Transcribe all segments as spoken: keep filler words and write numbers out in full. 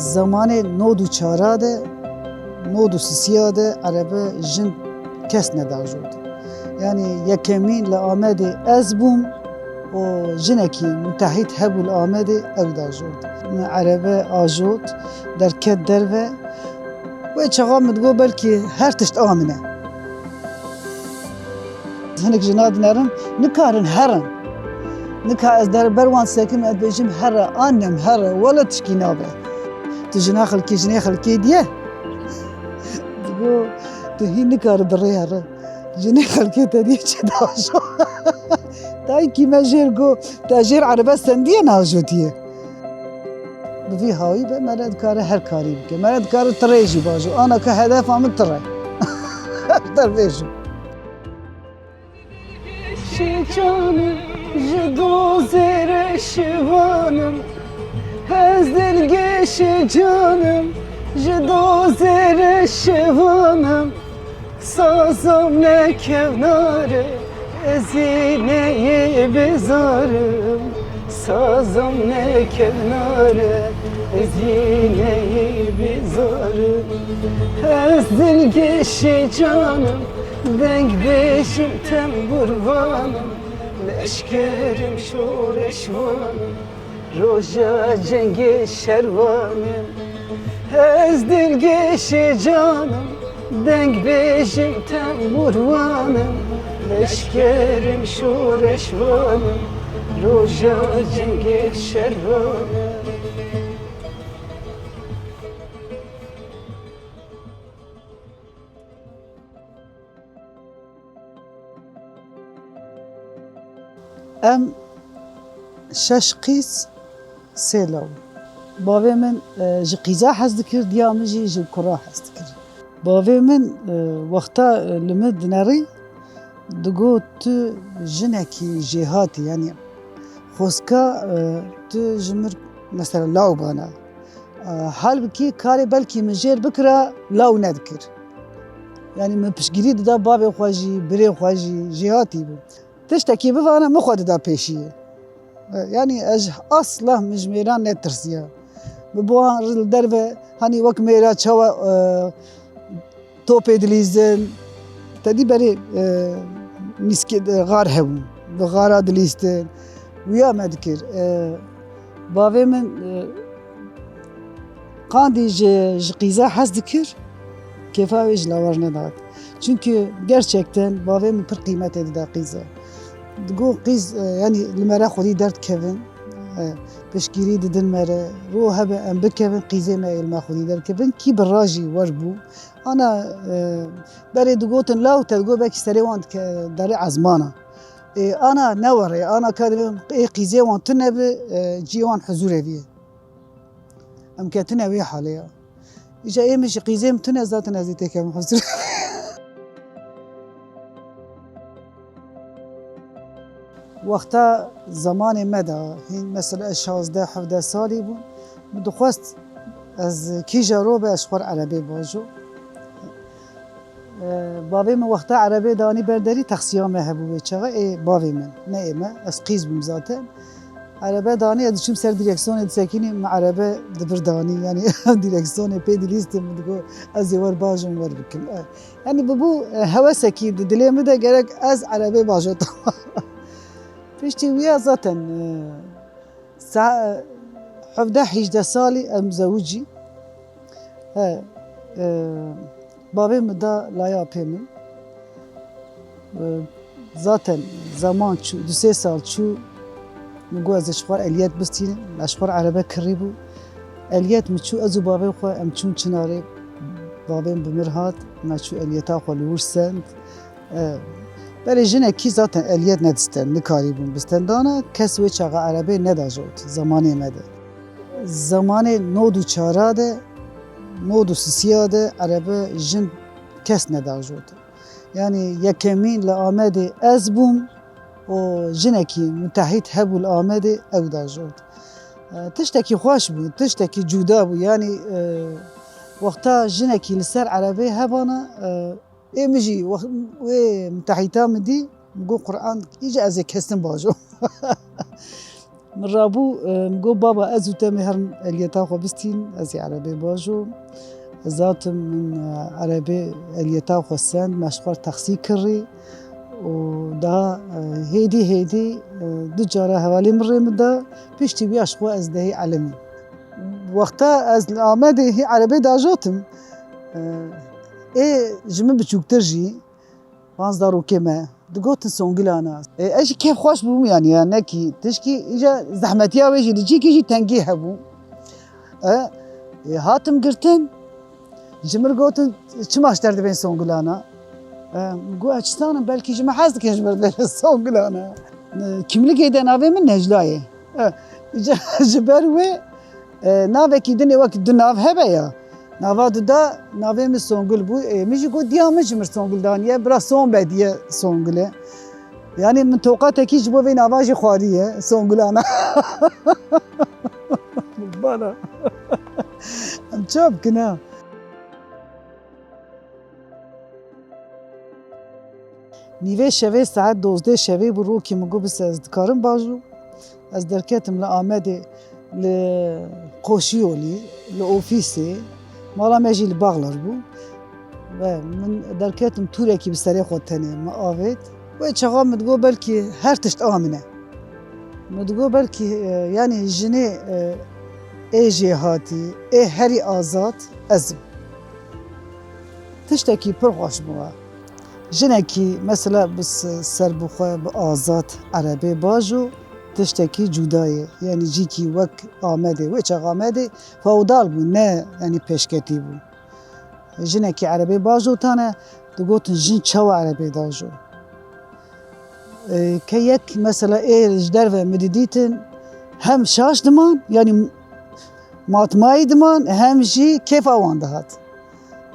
Zemanê nod û çara de, nod û sisiya de erebe jin kes nedajot. Yanî yekemîn li Amedê ez bûm û jinekî mutehîd hebû li Amedê ew dajot. Min erebe ajot, derket derve. Wê çaxa min digot belkî her tişt a min e. Hinek jina dinerin, nikarin herin. Nika ez der ber wan sekim, ez bêjim here, annem here, wele tişkî nabe. Tu jina xelkê, jinê xelkê diye. Digo, tu hîn nikari bi rê here. Jinê xelkê te diye çi dajo. Tayî kî me jêr go, te jêr erebe sendiye najotiye. Bi vî hawî be, mere dikare her karî bike. Mere dikare tirê jî bajo. Ana ke hedefa min tire. Her der bêjim. Şicanim, ji dozê re şivanim. Ez dilgê şicanim, ji dozê re şivanim. Sazam ne kevnare, ez yê neyê bezarim. Sazam ne kevnare, ez yê neyê bezarim. Ez dilgeşê canim, deng bêjim tembûrvanim, leşkerim şoreşvanim. Roja cengê şervanim, ez dilgeşê canim, deng bêjim tembûrvanim, leşkerim şoreşvanim, roja cengê şervanim. Em şeş qîz, sê law. Bavê min, e, ji qîza hez dikir, diya min jî ji kura hez dikir. Bavê min, e, wexta, e, li min dinerî, digot, tu jinekî jêhatî, yanî xwezka, e, tu ji mir mesela law bana. E, halbikî karê belkî min jêr bikira, law nedikir. Yanî min piştgirî dida bavê xwe jî, birê xwe jî, jêhatî bû. Tiştekî bivana min xwe dida pêşiyê. E, yanî ez asla min ji mêran netirsiya. Min bo wan li derve, hanî wek mêra çawa, e, topê dilîzin, te dî berê, e, mîskê, e, xar hebû, bi xara dilîztin. Wiya me dikir. E, bavê min, e, qandî ji, ji qîza hez dikir, kêfa wê ji lawar nedat. Çünkü gerçekten bavê min pir qîmetê dida qîza. Digo qîz, e, yanî li me re xwedî derdikevin, e, piştgirî didin me re, ro hebe em bikevin, qîzê me ê li me xwedî derkevin, kî bi ra jî wer bû. Ana, e, berê digotin law, te digot belkî serê wan dike, derê ezmana. Ê, ana ne were, ana ka dibê ê qîzê wan tune bi, e, ciyê wan huzûrê viye. Em ketine wê halê ya. Îca ê min jî qîzê min tune zaten ez ê têkevim huzûrê. Wexta zemanê me de, hîn mesela ez şazdeh hevdeh salî bûm, min dixwest ez kîja ro be ez ji xwe re erebê bajo. E, bavê min wexta erebê danî ber derî, taksiya me hebû wê çaxa, ê bavê min, ne ê me, ez qîz bûm zaten. Erebe danî, ez diçûm ser dîreksiyonê disekînî, min erebe dibir danî, yanî dîreksiyonê pê dilîstin, min digot, ez ê wer bajim, wer bikim. E, yanî bibû, e, hewesekî di dilê min de gerek ez erebê bajotam. Piştî wiya zaten, e, sa-, hevdeh hîjdeh salî em zewicî. He, e, bavê min da laya apê min. E, zaten zeman çû, du sê sal çû, min got ez ê ji xwe re eliyet bistînim, ez ji xwe re erebe kirî bû. Eliyet min çû, ez û bavê xwe em çûn Çinarê, bavê min bi mir hat, me çû eliyeta xwe li wir send. E, berê jinekî zaten eliyet nedisten, nikarîbûn bisten. Dana kes wê çaxa erebê nedajot, zemanê me de. Zemanê nod û çara de, nod û sisiya de erebe jin kes nedajot. Yanî yekemîn li Amedê ez bûm û jinekî mutehîd hebû li Amedê ew dajot. E, tiştekî xweş bû, tiştekî cuda bû. Yanî, e, wexta jinekî li ser erebê hebana, e, ê min jî wext wê mutehîta min dî, min got, Quran, îca ez ê kestin bajom. Min rabû, e, min got, "Baba, ez û te mê herin ehliyeta xwe bistîn, ez ê erebê bajo." Ez hatim, min, e, erebê ehliyeta xwe send, me ji xwe taksî kirî û daha, e, hêdî hêdî, e, du cara hevalê min rê min da, piştî wî ya ji xwe ez dehî Elimî. Wexta ez li Amedê hî erebê dajotim, e, ê ji min biçûktir jî, Van zarokê me digotin Songulana. E, ez jî kêfxweş bûm, yanî ya nekî tişkî îca zehmetiya wê jî li cîkî jî tengî hebû. E, e, hatim girtin, ji min gotin, "Çima ji te re dibên Songulana?" E, min got, "Ez çi zanim, belkî ji min hez dikin, ji min re dibêne Songulana." E, kimlikê de navê min Necla ye. E, îca ji ber wê, e, navekî din ê wek du nav hebe ya. Nava duda navê min Songul bû. Ê, min jî got, "Diya min ji min Songul daniye, bira Sombe diye Songul e." Yanî min toqatekî ji bo vê nava jî xwariye, Songulana. Bana. Em çav bikin ha. Nîvê şevê saet dozdeh şevê bû, rokê min got, "Bise ez dikarim bajo." Ez derketim li Amedê, li Qoşiyolî, li ofîsê. Mala me jî li Baxlar bû. Ve min derketim, tûrekî bi serê xwe tenê min avêt. Wê çaxa min digot, "Belkî her tişt a min e." Min digot, "Belkî, e, yanî jinê, e, ê jêhatî, ê herî azad ez im." Tiştekî pir xweş bû. Jinekî mesela bi s-, serbixwe, bi azad erebê bajo, tiştekî cuda ye. Yanî cîkî wek Amedê, wê çax Amedê feodal bû, ne yanî pêşketî bû. Jinekî erebê bajo tane, digotin jin çawa erebê dajo. E, ke yek mesela ê ji derve min didîtin, hem şaş diman, yanî matmayî diman, hem jî kêfa wan dihat.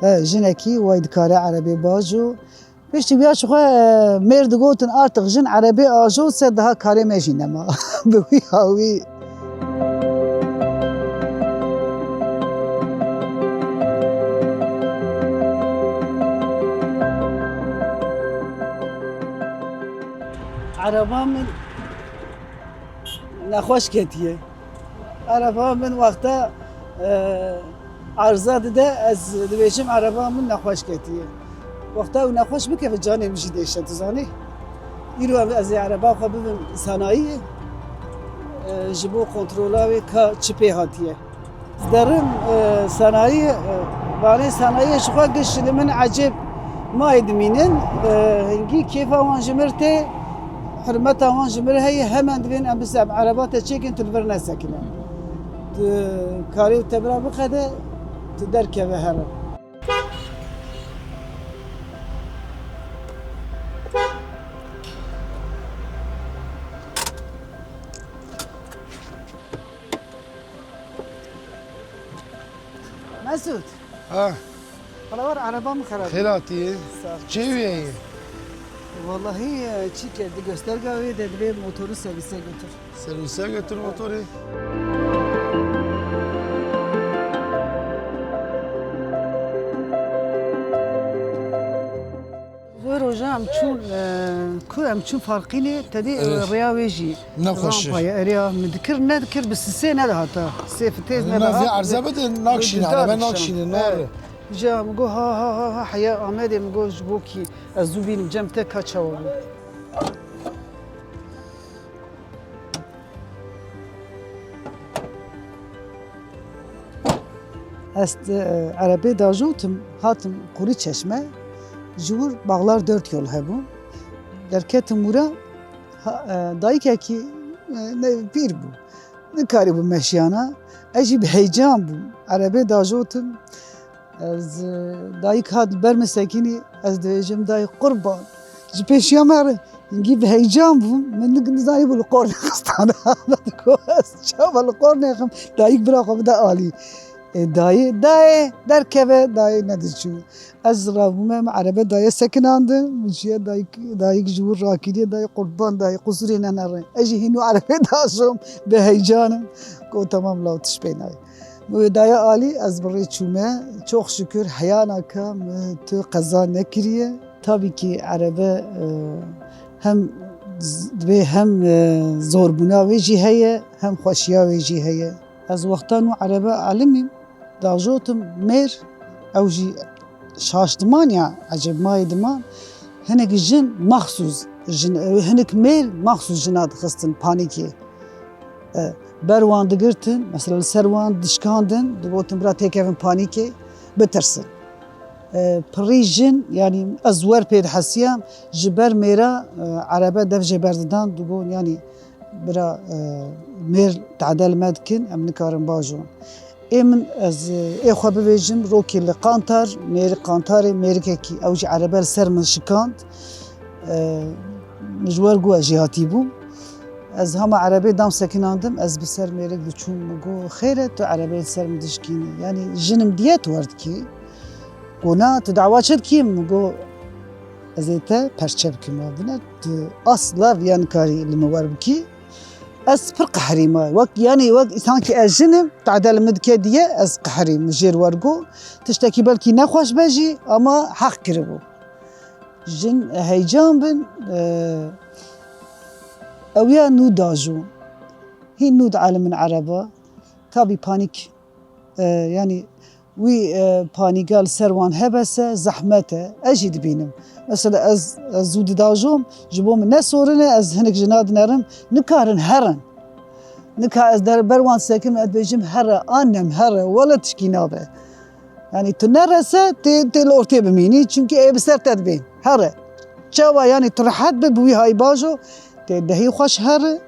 E, jinekî way dikare erebê bajo. Piştî viya ji xwe, e, mêr digotin, "Artık jin erebê ajo, se daha karê me jî nema." Bi wî hawî. Ereba min nexweş ketiye. Ereba min wexta, e, erza dide, ez dibêjim ereba min nexweş ketiye. Wexta ew nexweş bikeve, canê min jî dêşe, tu zanî. Îro em, ez ê ereba xwe bibim sanayiyê, e, ji bo kontrola wê ka çi pê hatiye. Derim, e, sanayî, e, vanê sanayî ji xwe giş li min ecêb mayê dimînin. E, hingî kêfa wan ji mir tê, hurmeta wan ji mir heye, hemen divên em bize, em ereba te çêkin, tu li vir nesekine. Tu karê te bira biqede, tu derkeve here. Mesut. Ha. Hala var, araba mı xerab? Xêr hatî. Sağ ol. Çê wê ye? Vallahi, e, çi ke di gösterga wê de divê motoru servise götür. Servise götür motoru. Wê roja em çûn, e, ku em çûn Farqînê, tedî, e, Evet. rêya wê jî Nexweş e. rampayê, erê ya, min dikir, nedikir, bi sisê nedihata. Sê fitêz Ne, nedihat. vê erze bide, nakşîne, Dudar erebe nişan. nakşîne, Evet. nare. Ca min got, "Ha, ha, ha, ha, heya Amedê," min got, "Ji bo kî ez zû bînim cem te ka çawa bû." Ez, e, erebê dajotim, hatim Qurî Çeşme, ji wir Bağlar Dört Yol hebû. Derketim wira, ha, e, dayikekî, e, ne, pîr bû. Nikarîbû meşiyana. Ez jî bi heyecan bûm. Erebê dajotim. Ez, e, dayik hat li ber min sekinî, ez dibêjim, "Dayik qurban, ji pêşiya me re." Hingî bi heyecan bûm, min nik-, nizanîbû li qornê xistana. Min digot, "Ez çawa li qornê xim, dayik bira xwe bide alî." E, dayê, dayê, derkeve, dayê nediçû. Ez rabûme, min erebe dayê sekinandin, min çûye dayik, dayik ji wir rakiriye, dayê qurban, dayê qusûrê nenere. Ez jî hîn û erebe daşom, bi heyecanim. Got, "Tamam, law tiş pê nayê." Wê daye alî, ez bi rê çûme. Çok şükür, heyana ka min tu qeza nekiriye. Tabii ki erebe, e, hem Z-, dibê hem, e, zorbûna wê jî heye, hem xweşiya wê jî heye. Ez wexta nû erebe elimîm, dajotim mêr, ew jî şaş diman ya, ecêbmayê diman, hinek jin maxsûs, jin, hinek mêr maxsûs jina dixistin panîkê. E, ber wan digirtin, mesela li ser wan dişkandin, digotin bira têkevin panîkê, bitirsin. E, pirî jin, yanî ez wer pê dihesiyam, ji ber mêra, e, erebe dev jê berdidan, digot, yanî bira, e, mêr tade li me dikin, em nikarin bajon. Ê min, ez, e, ê xwe bivêjim, rokî li Qantar, mêrik Qantarê, mêrikekî, ew jî erebe li ser min şikand. E, min ji wer got ez jêhatî bûm. Ez hema erebê dam sekinandim, ez bi ser mêrik diçûm, min got, "Xêr e, tu erebê li ser min dişkînî? Yanî jinim diye tu wer dikî?" Got, "Na, tu dawa çi dikî?" Min got, "Ez ê te perçe bikim." Got, "Ne, tu asla viya nikarî li min wer bikî." Ez pir qehrî me. Wek, yanî wek sankî ez jinim, tade li min dike diye, ez qehrî min jêr wer got. Tiştekî belkî nexweş be jî, ama heq kiribû. Jin heyecan bin, e, ew ya nû dajo. Hîn nû dialimin ereba. Tabî panîk, e, yanî wî, e, panîka li ser wan hebe se zehmet e. Ez jî dibînim. Mesela ez, ez zû didajom, ji bo min ne sorin e, ez hinek jina dinerim, nikarin herin. Nika ez der ber wan sekim, ez dibêjim here, annem here, wele tişkî nabe. Yanî tu nerese, tê, tê li ortê bimînî, çimkî ê bi ser te dibên. Here. Çawa, yanî tu rehet bi, bi wî hayî bajo, tê dehî xweş here,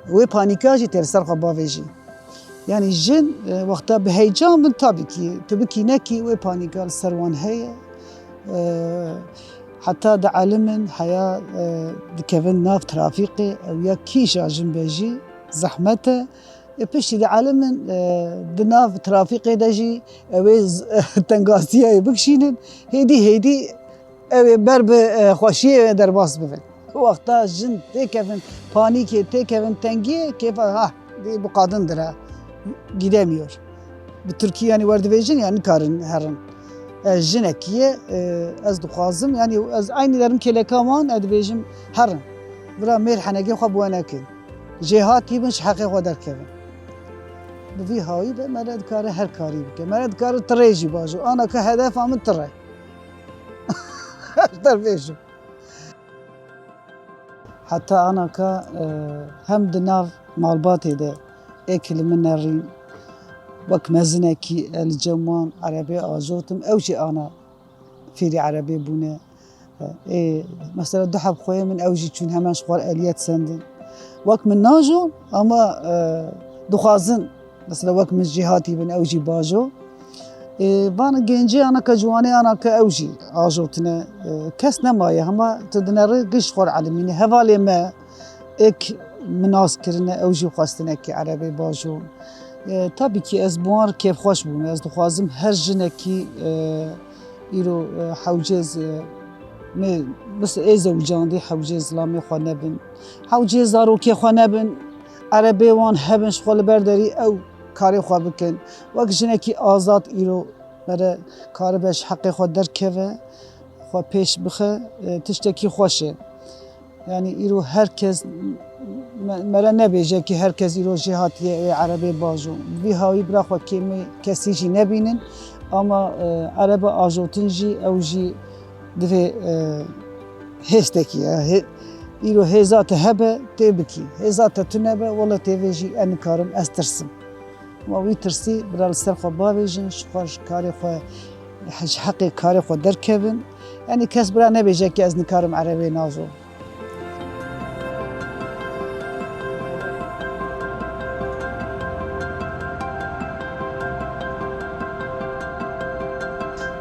wê panîka jî tê li ser xwe bavêjî. Yanî jin, e, wexta bi heyecan bin, tabî kî, tu bikî nekî, wê panîka li ser wan heye. E, heta dialimin, heya, e, dikevin nav trafîqê, ew ya kîja jin be jî zehmet e. Ê piştî dialimin, e, di nav trafîqê de jî ew ê z-, tengasiyayê bikişînin. Hêdî hêdî ew ê ber bi, e, xweşiyê derbas bibin. Wexta jin têkevin panîkê, têkevin tengiyê, kêfa, ha, dê bi qadin dire. Gidemiyor. Bi tirkî, yanî, werdivêjin, yanî nikarin herin. Ez jinekî ye, e, ez dixwazim, yanî ez eynî derim kêleka wan, ez dibêjim herin. Vira mêr henekê xwe bi we nekin. Jêhatî bin, ji heqê xwe derkevin. Bi vî hawî de mere dikare her karî bike. Mere dikare tirê jî bajo. Ana ke hedefa min tire. Her dervêjim. Heta ana ke, e, hem di nav malbatê de êk li min nerîn, wek mezinekî, e, li cem wan erebê ajotim, ew jî ana fêrî erebê bûne. Ê, mesela du heb xweyê min ew jî çûn hemen ji xwe re eliyet sendin. Wek min najon, ama, e, dixwazin, mesela wek min jêhatî bin, ew jî bajo. Ê, vana gencê ana ke, ciwanê ana ke ew jî ajotine, e, kes nemaye, hema tu dinere giş xwe re elimîne. Hevalê me êk min nas kirine, ew jî xwestine ke erebê bajo. E, tabî ki ez bi wan re kêfxweş bûm. Ez dixwazim her jinekî, e, îro, e, hewcê z-, me, mis-, ê zewicandî hewcê zilamê xwe nebin. Hewcê zarokê xwe nebin. Erebê wan hebin, ji xwe li ber derî ew karê xwe bikin. Wek jinekî azad îro mere karibe ji heqê xwe derkeve, xwe pêş bixe, e, tiştekî xweş e. Yanî îro her kes me-, mere nebêje ki her kes îro jêhatî ye, wê erebê bajo. Vî hawî bira xwe kêmê kesî jî nebînin. Ama, e, erebe ajotin jî, ew jî divê, e, hêstekî ye. Hê-, îro hêza te hebe, tê bikî. Hêza te tune be, wele tê vê jî ez nikarim, ez tirsim. Ma wî tirsî bira li ser xwe bavêjin, ji xwe, ji karê xwe, ji heqê karê xwe derkevin. Yanî kes bira nebêje ki ez nikarim erebê najo.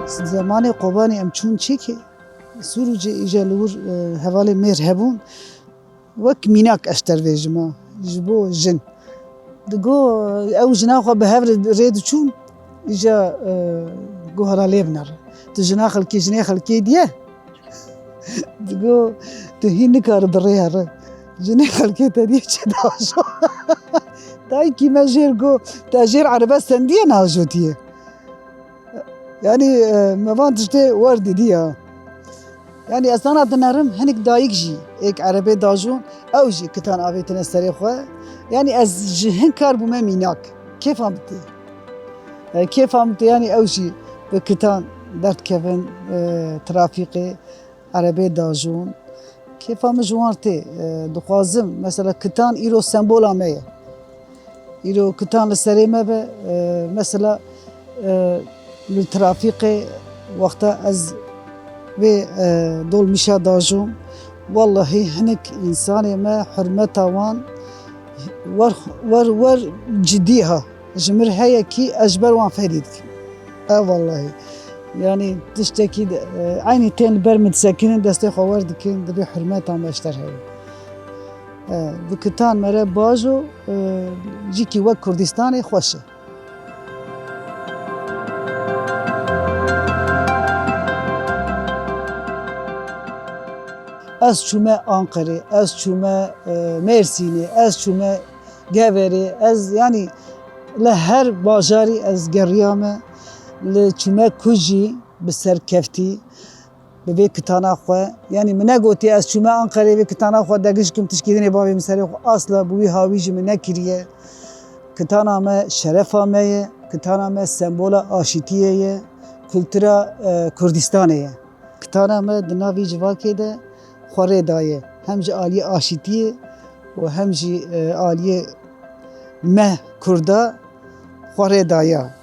Zemanê Kobanê em çûn çêkê, Sûrûcê îja li wir, e, hevalê mêr hebûn. Wek mînak ez dervêjim a, ji bo jin. Digo, ew jina xwe bi hev re rê diçûn, îja, e, guhara lê binere. Tu jina xelkê, jinê xelkê diye. Digo, tu hîn nikare bi rê here. Jinê xelkê te diye çi dajo. Dayikî me jêr got, te jêr erebe sendiye najotiye. Yanî, e, me van tiştê wer didî ya. Yanî ez ana dinerim, hinek dayik jî êk erebê dajon, ew jî kitan avêtine serê xwe. Yanî ez ji hin kar bûme mînak. Kêfa min tê. E, kêfa min tê, yanî ew jî bi kitan derdikevin, e, trafîqê, erebê dajon. Kêfa min ji wan tê. E, dixwazim, mesela kitan îro sembola me ye. Îro kitan li serê me be, e, mesela, e, li trafîqê wexta ez vê, e, dolmîşa dajom, wellahî hinek însanê me hurmeta wan wer, wer, wer cidî ha. Ji mir heye kî ez ji ber wan fedî dikim. E, wellahî. Yanî tiştekî de, e, eynî tên li ber min disekinin, destê xwe wer dikin, dibê hurmeta me ji te re heye. E, bi kitan me re bajo, e, cîkî wek Kurdistanê xweş e. Ez çûme Anqerê, ez çûme, e, Mêrsînê, ez çûme Geverê, ez, yanî, li her bajarî ez geriyame, li çûme ku jî bi serkeftî, bi vê kitana xwe. Yanî min negotiye ez çûme Anqerê vê kitana xwe degij kim, tişkî dinê bavê min serê xwe. Asla bi wî hawî ji min nekiriye. Kitana me şerefa me ye, kitana me sembola aşîtiyê ye, kultura, e, Kurdistanê ye. Kitana me di nav vî civakê de xwe rê daye. Hem ji aliyê aşîtiyê û hem jî, e, aliyê me Kurda xwe rê daye.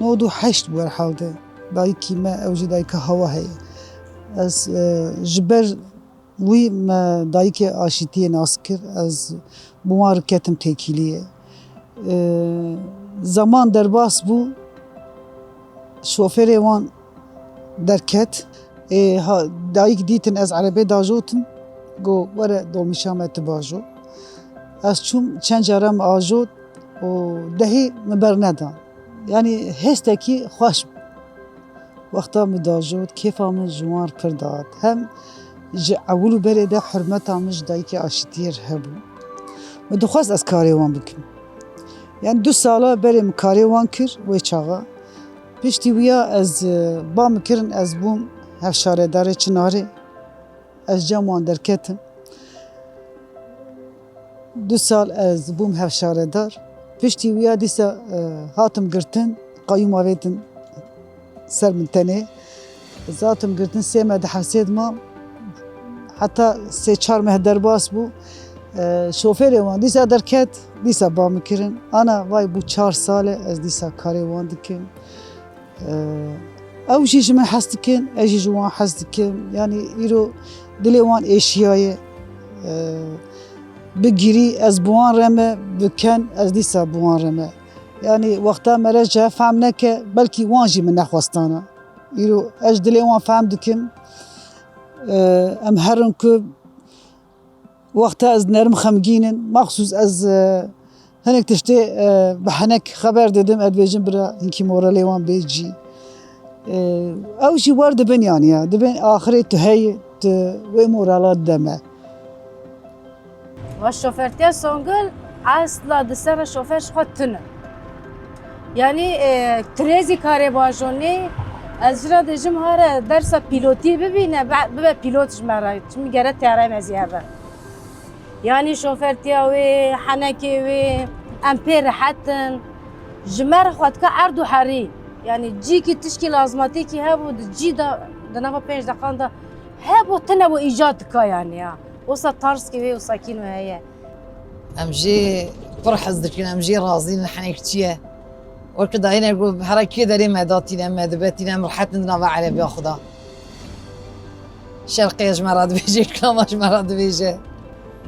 Nod û heşt bû herhalde. Dayikî me, ew jî dayika hewa heye. Ez, e, ji ber wî me dayikê aşîtiyê nas kir. Ez bi wan re ketim têkiliyê. E, zeman derbas bû, şoferê wan derket. Ê, ha, dayik dîtin ez erebê dajotim, got, "Were dolmîşa me tu bajo." Ez çûm, çend cara min ajot û dehî min berneda. Yanî hêstekî xweş bû. Wexta min dajot, kêfa min ji wan pir dihat. Hem ji ewil û berê de hurmeta min ji dayikê aşîtiyê re hebû. Min dixwest ez karê wan bikim. Yanî du sala berê min karê wan kir wê çaxa. Piştî wîya ez, e, ba min kirin, ez bûm hevşaredarê Çinarê. Ez cem wan derketim. Du sal ez bûm hevşaredar. Piştî wîya dîsa, e, hatim girtin, qeyûm avêtin ser min tenê. Ez hatim girtin sê meh di hevsê de mam. Heta sê çar meh derbas bû. E, şoferê wan dîsa derket, dîsa ba min kirin. Ana vay bû çar sal e, ez dîsa karê wan dikim. Ew jî ji min hez dikin, ez jî ji wan hez dikim. Yanî îro dilê wan êşiyaye. Bigirî ez bi wan re me, biken ez dîsa bi wan re me. Yanî wexta me re ji hev fehm neke, belkî wan jî min nexwestana. Îro ez ji dilê wan fehm dikim. Em herin ku Wexta ez dinerim xemgîn in, maxsûs ez, e, hinek tiştê, e, bi henek xeber didim, ez dibêjim bira hinkî moralê wan bê cî. E, ew jî wer dibin yanî ya, dibên axirê tu heyî, tu wê morala dide me. Va şofertiya Songul esla di ser re şofer ji xwe tune. Yanî, e, tirêzî karê bajonê, ez jira dêjim hare dersa pîlotî bibîne, be-, bibe pîlot ji me re, çimkî gere teyareyê me zî hebe. Yanî şofertiya wê, henekê wê, em pê rehet in. Ji me re xwe dike erd û herî. Yanî cîkî tişkî lazmatîkî hebû, di cî de, di nava pênc deqan de hebû, tune bû îcat dika yanî ya. Wisa tarskî wê û sakîn wê heye. Em jî pir hez dikin, em jî razî ne, hinek çi ye. Weke dayîne got, hera kê derê me datîne, me dibetîne, em rehet in di nava erebiya xwe de. Şerqê ji me re dibêje, Kilama ji me re dibêje.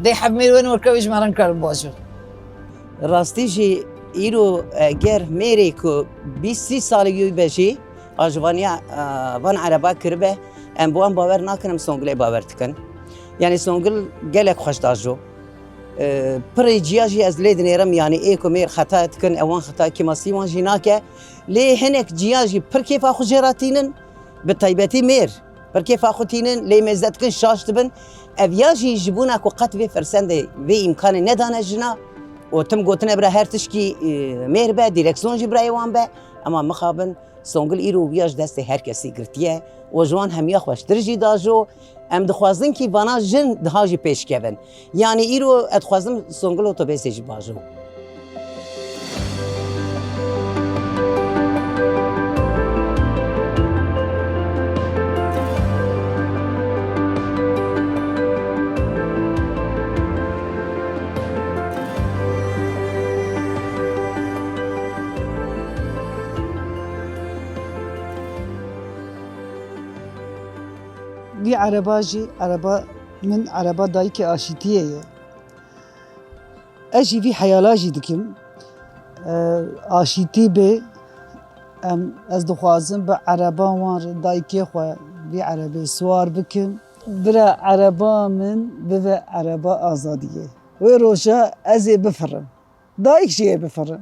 Dê hebmêr wên weke wê ji me re nikare bibajin. Rastî jî îro, e, ger mêrê ku bîst sî salî wî be jî, ajivaniya, e, van ereba kiribe, em bi wan bawer nakin, em Songulê bawer dikin. Yani Songul gelek xweş dajo. Pirê ciya jî ez lê dinêrim, yani ê ku mêr xeta dikin, ewan xeta kêmasî wan jî nake. Lê hinek ciya jî pir kêfa xwe jê re tînin, bi taybetî mêr pir kêfa xwe tînin, lê mêze dikin şaş dibin. Ev ya jî ji bona ku qet vê firsendê, vê îmkanê nedane jina û tim gotine bira her tişkî, e, mêr be, direksiyon jî birayê wan be. Ema mixabin Songul îro wiya ji destê her kesî girtiye û ji wan hemiya xweştir jî dajo. Em dixwazin kî vana jin daha jî pêş kevin. Yanî îro ez dixwazim Songul otobêsê jî bajo. Vî ereba jî ereba min, ereba dayikê Aşîtiyê ye. Ez jî vî heyala jî dikim. E, Aşîtî bê, em, ez dixwazim bi ereba wan re dayikê xwe vî erebê siwar bikim. Bira ereba min bibe ereba azadiyê. Wê roja ez ê bifirim. Dayik jî ê bifirin.